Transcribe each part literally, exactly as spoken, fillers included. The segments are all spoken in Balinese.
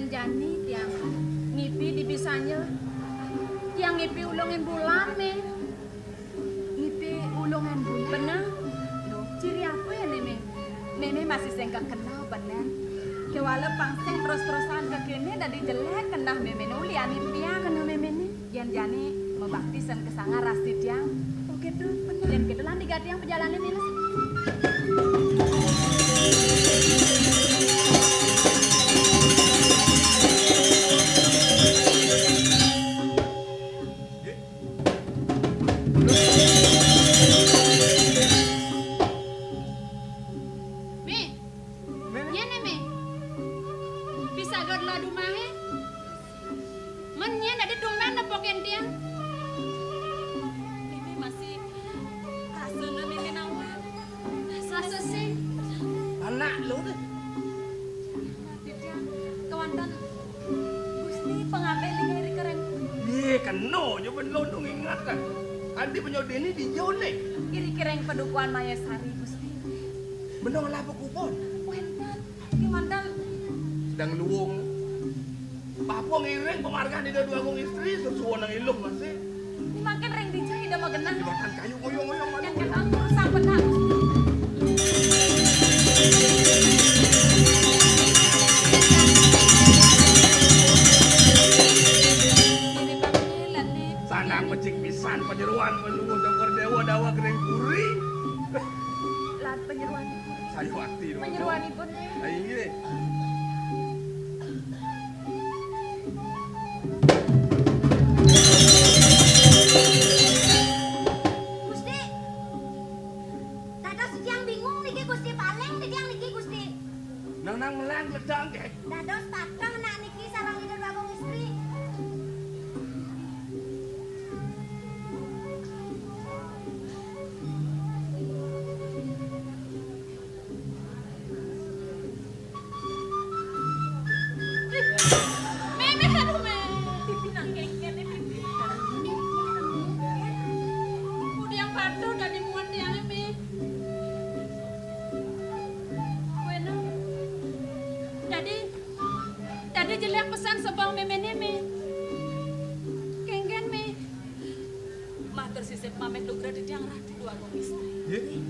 Jani tiang ngipi di bisanya. Tiang ngipi ulungin bulan, Mé. Ngipi ulungin bulan. Bener. Loh, ciri apa ya nih, Mé? Mémé masih sing kekenal, bener. Kéwala pang sing terus-terusan kéné dadi jelék kendah méméné ulian tiang. Kendah méméné. Yén jani mabakti sing kasanga rasa tiang. Oh, gitu, bener. Yén gitu lan digatiang pajalané, Mila. Mé, Mé, Mé. Nyén, Mé? Bisa dot ladu mahé. Men nyén dadi tumbén nepukin tiang. Ini masih rasana niki nawé. Rasa sing. Anak lu deh. Mati tiang. Kéwanten Gusti pangabih linggih ri kereng. Yé, kena aja ben lu ngingat kan. Kanti penyodini di jone. Iri kereng padukuhan Mayasari, Gusti. Bener lah apa kupon? Wénten. Kémanten. Sedang luwung. Bapa ngiring pamargan Ida Dwagung Istri sesuwun nang iluh masih. Mangkin ring dija Ida magenah. Dimakan kayu ngoyong-ngoyong. Yang malu. Kenal urusan benar. Diri bangkilane. Sanang becik pisan panyeruan penyuwun Cokor Dewa daweg ring puri. Lan panyeruan. Sayuwakti, Ratu. Panyeruanipun, nggih. Ha, inggih. Gusti. Dados titiang bingung niki, Gusti. Paling titiang niki, Gusti. Nang, nang melang ledang, nggih. Dados pateng nak niki sareng Ida Dwagung Istri. Mémé, aduh, Mé. Pipi nang kéngkén, Pipi. Udiang patuh dadi muat tiangé, Mé. Wéna. Dadi, dadi jelék pesan sebeng méméné, Mé. Kéngkén, Mé. Matur sisip pamit lugra titiang Ratu Dwagung Istri. Nggih.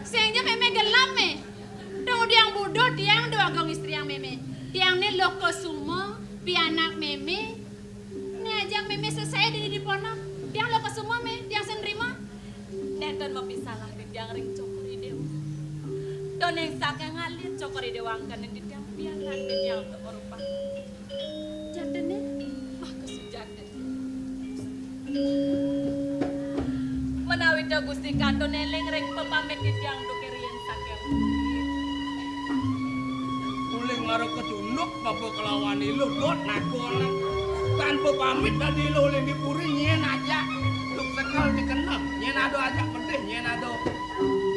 Sing ja mémé gelem, Mé. Dong udiang buduh tiang Dwagung Istriang mémé. Tiang né Lokasuma, pianak mémé. Né ajak mémé sesaé dini di ponok. Tiang Lokasuma, Mé, tiang sing nrima. Nénten mapisalah titiang ring Cokor I Déwa. Doning saking alit Cokor I Déwa angkanin titiang pianak titiang untuk merupakan. Jatine, maka sujatine. Menawi ta Gusti kantun eling ring pepamit titiang duke riyen saking. Uling mara kecunduk bapa kelawan iluh dot nakon. Tanpa pamit dadi iluh uling di puri nyen aja. Duk sekel dikenem, nyen ada aja pedih, nyen ada.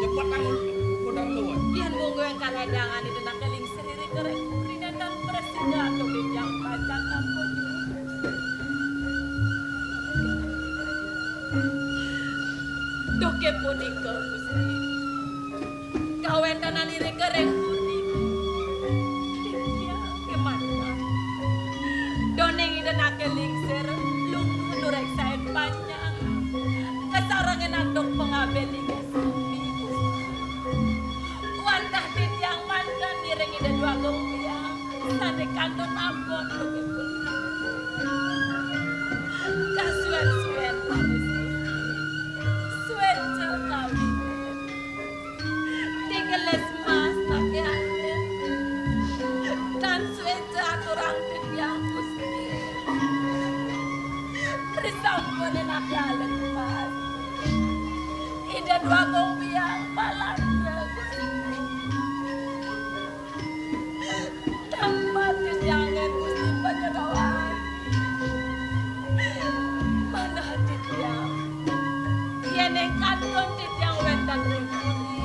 Cepet tanggul putar luwes. Yen mungguing kaledangan itu nak keling seriri kereng puri dan prasida atau bejang pacang ampun. Duke punika, Gusti. Kawéntenan iri kereng puri. Titiang kemana? Doning ida nake lingsir, lung nureksain panjang. Kasarengin antuk pengabel inggih sami. Wantah titiang manten ngiring Ida Dwagung Biang, sane kantun ampun begitu. Kasuwen-suwen, Pak Gusti. Suwen cel kawin. Tigelis mas nake alit. Tan suwen cel aturang titiang Gusti. Risampune nake alit mas. Ida Dwagung Biang Palatra Gusti. Tamat titiange Gusti Panyeroan. Manah titiang. Yen ing kantun titiang wenten ring puri.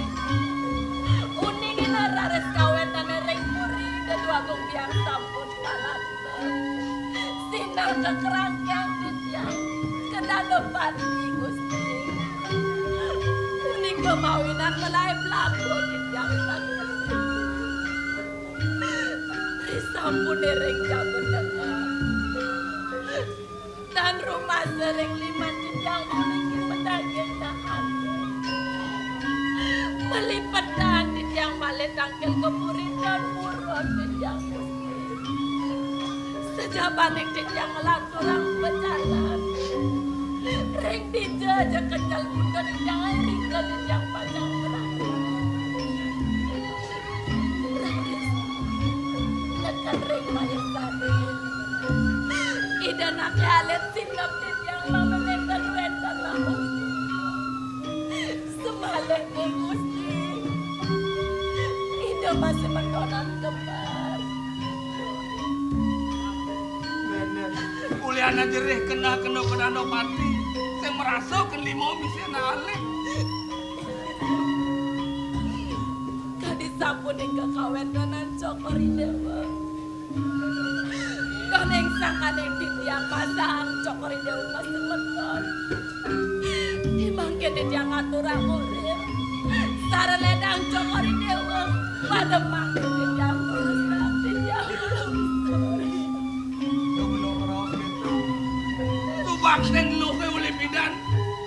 Uning ina raris kawentene ring puri, Ida Dwagung Biang sampun palatra. Sinah kekerangkang titiang, kedana pati Gusti. Punika mawinan melaib laku titiang saking. Ampun ring jabenekan. Tan rumasa ring liman titiang puniki madaging ati. Malipetan titiang malih tangkil ka puri tan buron titiang Gusti. Sajabaning titiang nglanturang bejalan. Ring dija ja kecel buta titiang, ring titiang pacang berangkat. Raris neked ring payasané. Ida naké alit sinep titiang mamané ten wénten laut. Semaliné Gusti, Ida masih matonan kembar. Kuliana jerih kena kena Danapati sing merasa ken lima misi anak alit. Kadi sapunika kawéntenan Cokor I Déwa. Kaning sangkaning titiang pasang Cokor I Déwa kasemeton. Mangkin titiang ngaturang urip. Sareng ledang Cokor I Déwa. Pada mangkin titiang ngurusang titiang ngurusang. Subaktin luhe uli pidan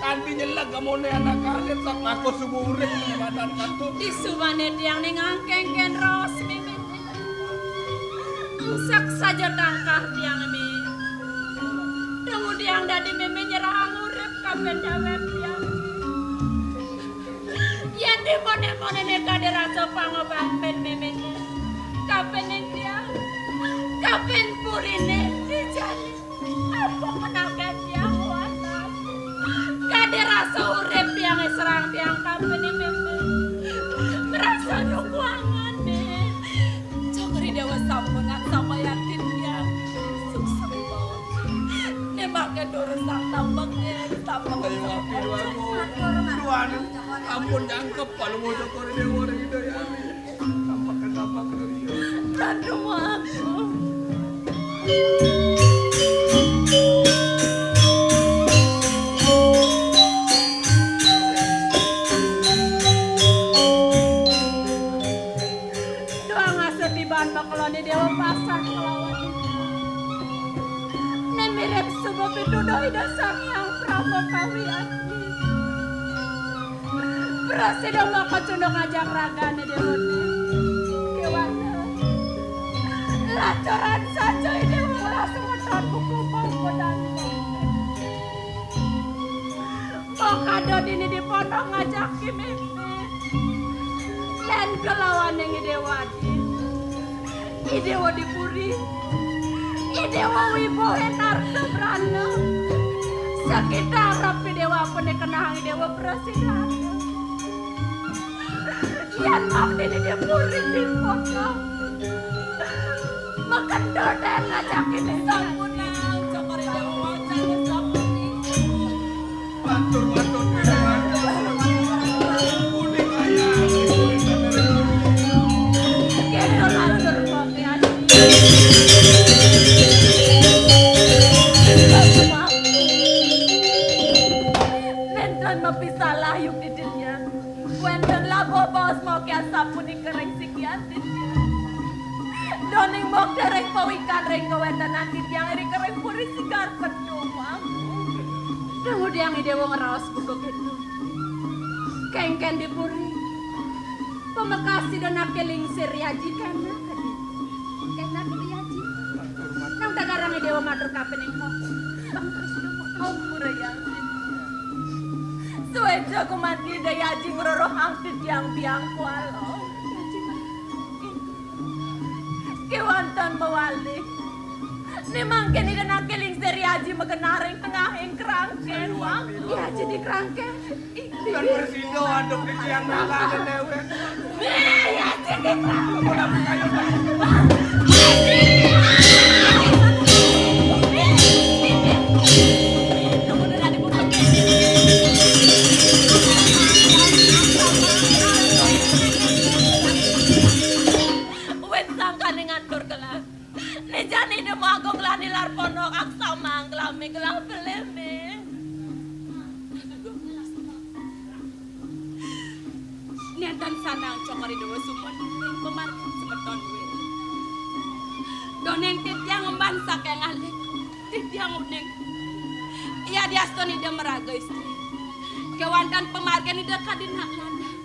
kanti nyeleg amoné anak alit sak mako suba urip madan katut. Disubané tiang ning angkengken raos mimit. Angsak saja tangkah tiang mi. Dumudiang dadi mimit nyerahang urip kapin dawet tiang. Yén diponé-ponéné kadi rasa pangobatin miminé. Kapining tiang, kapin puriné, dijani. Apa menaken tiang kuasa? Kadi rasa urip tiangé serahang tiang kapining mimit. Merasa dukuangané. Cokor I Déwa sampun ngan sambayang titiang. Suksma. Né mangké durusang tampengé, tampengé. Ayo, api, aduh. Tuhan, ampun jangkep, palu mau Cokor I Déwa ring Ida Hyang. Tampek, tampek, ria. Ratu Agung. Duang asa tiban makelon I Déwa pasah kelawan I Déwa. Né mirib suba pituduh Ida Sang Hyang Prama Kawi Adi. Prasida makacunduk ngajak ragané Déwa. Kéwana. Lantaran saja I Déwa ngrasa semeton buku pangkodan. Kok ada dini di pondok ngajak mimit. Yén kelawaning I Déwa adi. I Déwa di puri. I Déwa wibuhé narta brana. Sakitar I Déwa apané kenehang I Déwa prasida. Yén mabdini di puri di pondok. Makendel dén ngajakin sampun nang, Cokor I Déwa wau jani sampun. Matur, matur, matur. Kuning ayam. Kéto matur, Pak Yadi. Nénten mapisalah yuk didinnya. Wénten labuh baos mokian sapunika ring sikian titiang. Duaning mokta ring pawikan ring kawéntenan titiang ring kering puri Sigar Petung. Kemudian I Déwa ngraos buka kéto. Kénkén di puri. Pamekas Ida naké lingsir Ri Aji kénak. Kénak Ri Aji. Nang tagarang I Déwa matur kapining kok. Ampura ya. Suéca gumanti Ida Aji ngrorohang titiang biang kuala. Kéwanten mawali. Né mangkin Ida naké lingsir Ri Aji magenah ring tengahing kerangkén. Ri Aji di kerangkén. Kan prasida adep di tiang nangkal déwék. Wit sangkaning atur gelah. Né jani Déwa Agung gelah nilar pondok aksamang gelah mé gelah belih mé. Nénten sanang Cokor I Déwa sumpun ring pamargin semeton duwé. Duh ning titiang emban saking alit. Titiang uning. Yadiastun Ida maraga istri. Kewanten pamargin Ida kadi nak lanang.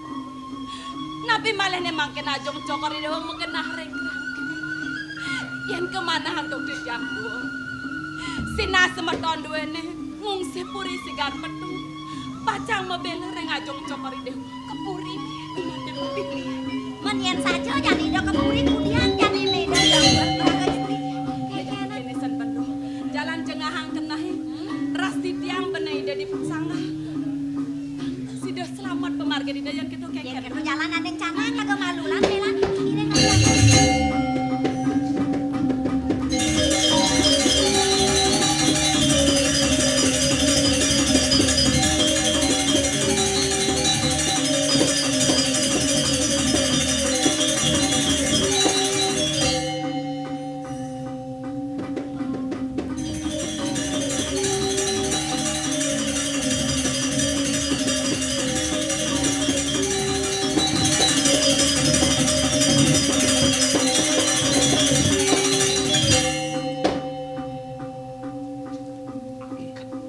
Napi malih né mangkin Ajung Cokor Ida magenah ring krangkeng. Yén kamanah antuk titiang duur. Sinah semeton duéné ngungsi puri Sigar Petung. Pacang mabéla ring Ajung Cokor Ida. Ka puri, gumanti puri. Men yén saja jani Ida ka puri, kudian jani Ida jauh maraga istri. Kéné sen bendu. Jalan jengahang keneh. Ras titiang beneh Ida di sanggah. Sida selamat pamargin Ida yén kéto. Yén kéto jalan ané canang, jaga malu lan, Bella. Iring aja.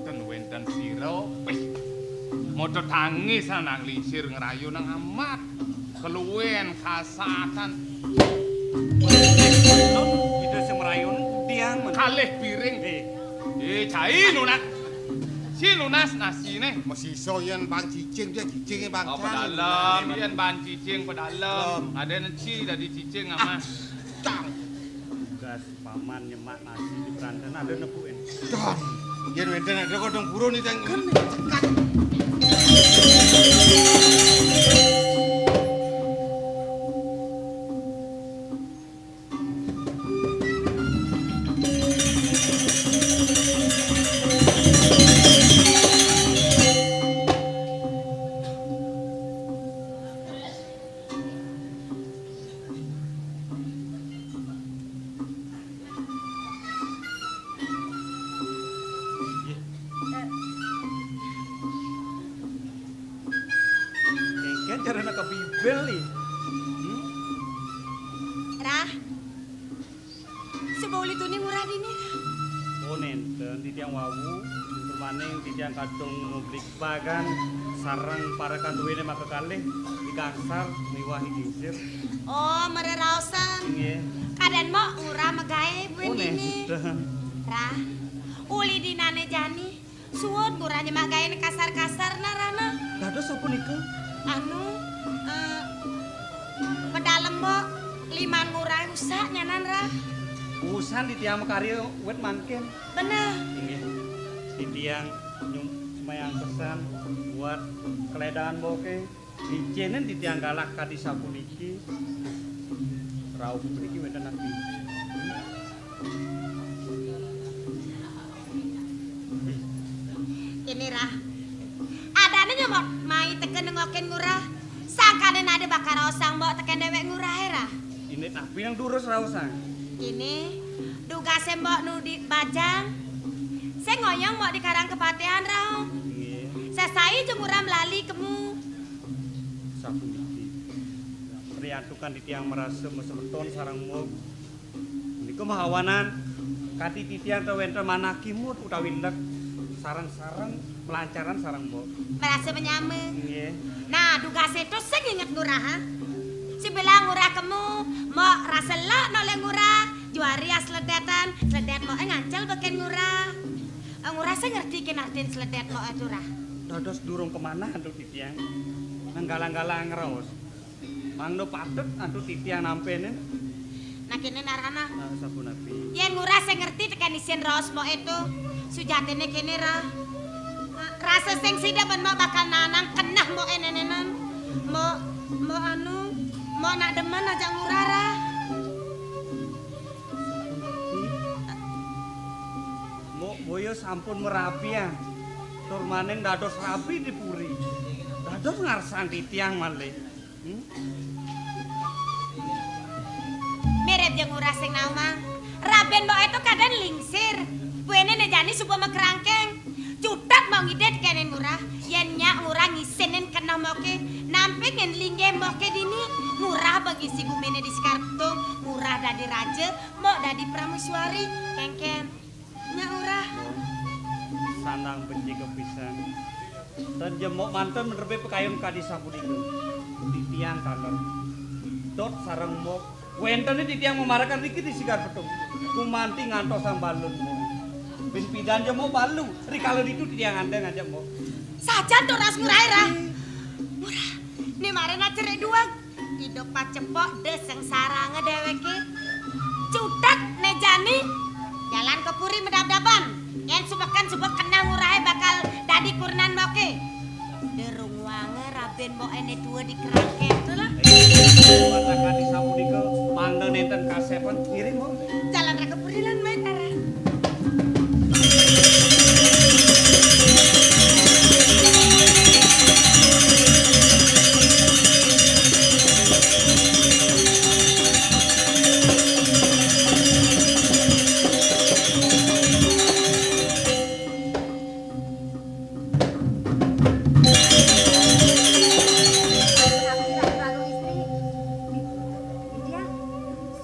Ten wénten sira, pih. Moto tangis anak lingsir ngrayu nang amat. Keluwen kasatan. Ida sing merayu kudian men. Kalih piring. Eh. Eh, cai lunas. Si lunas nasiné. Masisa yén Bang Cicing dia Cicingé Bang. Oh, Cang. Pedalem, yén Bang Cicing pedalem. Pedalem. Ada si dadi Cicing amah. Cang. Tugas paman nyemak nasi di peranten ada nepuin. Don, yén wénten ada kodong purun nih, Cang. Kan. Kéngkén carana ka Bibel, ih. Hmm? Rah. Suba uli tuni ngurah dini, Rah? Oh, nénten, titiang wau, purmaning titiang kadung ngublik bagan sareng parekan duéné makakalih di Gangsar miwah di Gingsir. Oh, mareraosan. Inggih. Kadén Mbok ngurah magaé buin dini. Oh, nénten. Rah, uli dinané jani. Suud ngurah nyemak gaéné kasar-kasar nah, Rah nah. Dados sapunika? Anu, eh, pedalem Mbok, liman ngurah usak nyanan, Rah. Usan titiang makarya wit mangkin. Beneh. Inggih. Titiang nyum-, semayang pesan buat keledaan Mboké. Licinin titiang galak kadi sapuniki. Rauh puniki wénten napi? Kéné, Rah. Adané nyemot mai teka nengokin ngurah. Sangkané nadé bakal raosang Mbok tekén déwék ngurahé, Rah. Indik napi nang durus raosang? Kéné, dugasé Mbok nu di bajang. Sing ngoyong Mbok di Karang Kepatihan, Rah. Nggih. Sesai jeng ngurah melali kemu. Sapuniki. Riantukan titiang marasa masemeton sareng Mbok. Punika mahawanan kadi titiang ta wénten manah kimud utawi lek sareng-sareng malancaran sareng Mbok. Marasa manyama. Nggih. Nah, dugasé to sing inget ngurah, ha? Sibilang ngurah kemu, Mbok rasa lek nolih ngurah, juari asledétan, sledét Mboké ngancel bekén ngurah. Eh, ngurah sing ngerti kén artin sledét Mboké to, Rah. Dados durung kamanah antuk titiang. Nang galang-galang ngraos. Mangda patut antuk titiang nampénin. Nah, kéné nah, Rah nah. Ah, sapunapi? Yén ngurah sing ngerti tekén isin raos Mboké to, sujatiné kéné, Rah. Ah, rasa sing sida ben Mbok bakal nanang keneh Mboké nénénan. Mbok, Mbok anu, Mbok nak demen ajak ngurah, Rah. Mbok boya sampun marabian. Tur maning dados rabi di puri. Dados ngarsang titiang malih. Hmm? Mirip jeng ngurah sing naomang. Rabian Mboké to kadén lingsir. Buéné né jani suba makrangkéng. Cutet Mbok ngidih tekénin ngurah. Yén nyak ngurah ngisinin keneh Mboké. Nampik yén linggih Mboké dini. Ngurah ba ngisi guminé di Sekar Petung, ngurah dadi raja, mok dadi prameswari, kéngkén. Nyak ngurah. Sandang becik pisan. Tan jemok manten menerbé pakayun kadi sapunika. Titiang taler. Dot sareng mok. Wénten titiang mamarakan riki di Sekar Petung. Gumanti ngantosang balun mok. Bin pidan jemok balu. Rikala ditu titiang andang ajak mok. Sajan to ras ngurah, Ra. Ngurah. Né mara nak cerik duweg. Idup pacepok dé sengsaranga déwéké. Cutet né jani. Jalan ka puri medab-daban. Yén subekan suba keneh ngurahé bakal dadi kurenan moké. Dé runguanga rabin moké né tua di kerangkén to lah. Matakan di sapunika mangda nénten kasépan ngiring, Mok. Jalan ra ka puri lan mai tara.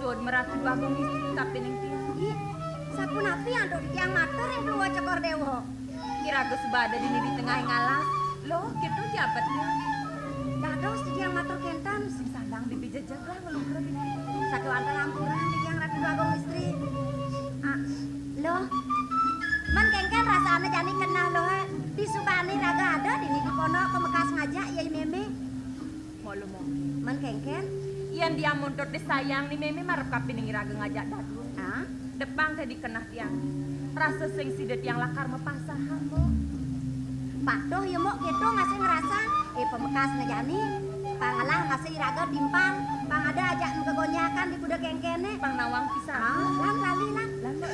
Suud maratu Dwagung Istri kapining tiang. Ih, sapunapi antuk titiang matur ring Pluwa Cokor Déwa? Iraga suba ada dini di tengahing alas. Loh, kéto jabetné. Dados titiang matur kénten. Sing sandang bibi jejeg lah ngelugra dini. Sakéwanten ampura titiang Ratu Dwagung Istri. Ah, loh. Men kéngkén rasané jani keneh loh, disubani raga ada dini di pondok pamekas ngajak yé mémé. Molo mungkin. Men kéngkén? Yén Diang Muntut dé sayang né mémé marep kapining iraga ngajak dadua. Ah? Depang té dikenah tiang. Rasa sing sida tiang lakar mapasahan, Mok. Patuh ya, Mok, kéto masih ngrasa. Eh, pamekasné jani. Pang ngelah masih iraga timpang. Pang ada ajak magegonjakan di kuda kéngkéné. Pang nawang pisan. Ah, lan lali, lan. Lan, Mok.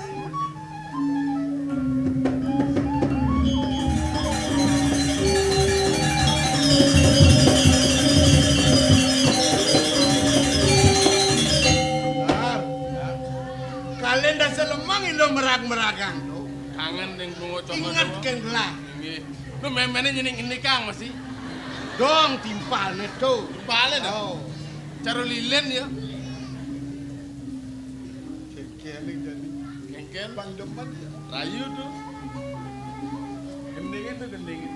Kalen dasa lemang ilo merag-meragang to. Kangen ning bunga cokor. Inget kén gelah. Inggih. Nu méméné nyening ini Kang mesti. Dong timpalné to. Timpalné to. Oh. Cara lilin ya. Kéngkén ning jani. Kéngkén. Pang demen ya. Rayu to. Gendingin to gendingin.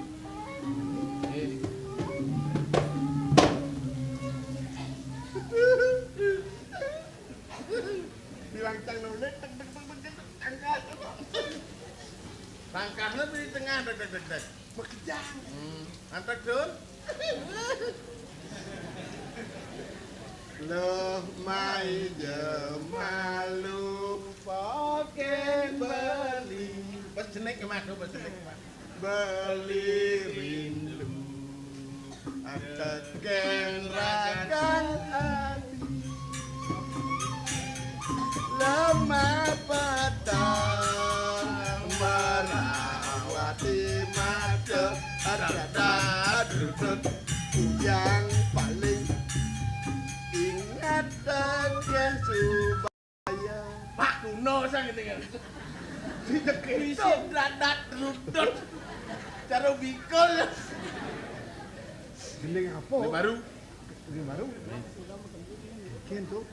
Eh. Bilang cang nulis, tek, tek, tek, tek, tek, tangkas. Tangkasnya di tengah, tek, tek, tek, tek. Makejang. Hmm. Antek, Dun. Loh, mai jemalu, poké beli. Pas jenek, Mas, pas jenek, Mas. Beli rindu tekén ragan ati. Lemah petang merawati mata. Ada-ada rutut kuyang paling ingat tekén suba. Pak Kuno sang ini kan. Bisa dadat rutut. Cara bikul. Gending apa? Ini baru. Ini baru. Mungkin tuh.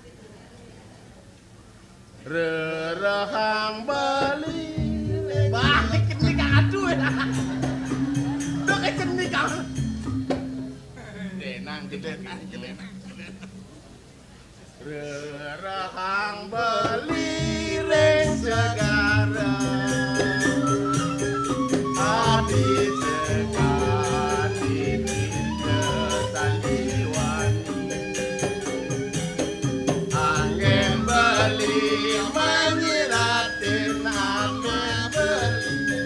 Rerehang bali. Balik ini kang aduh ya. Tuh ke jenih kang. Denang, denang, denang. Rerehang beli ring segara, adi sekadi pinta sandiwani. Anggén beli manyiratin ati beli,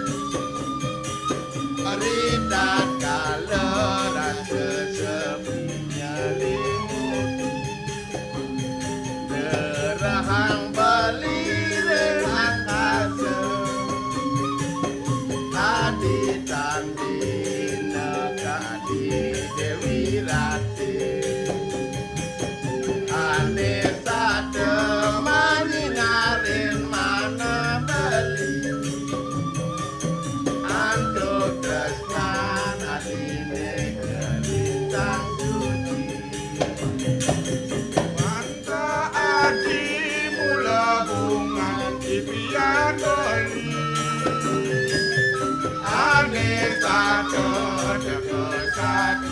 ri tatkala rasa sepi nyalimuti.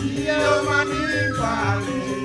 Yo mani pali.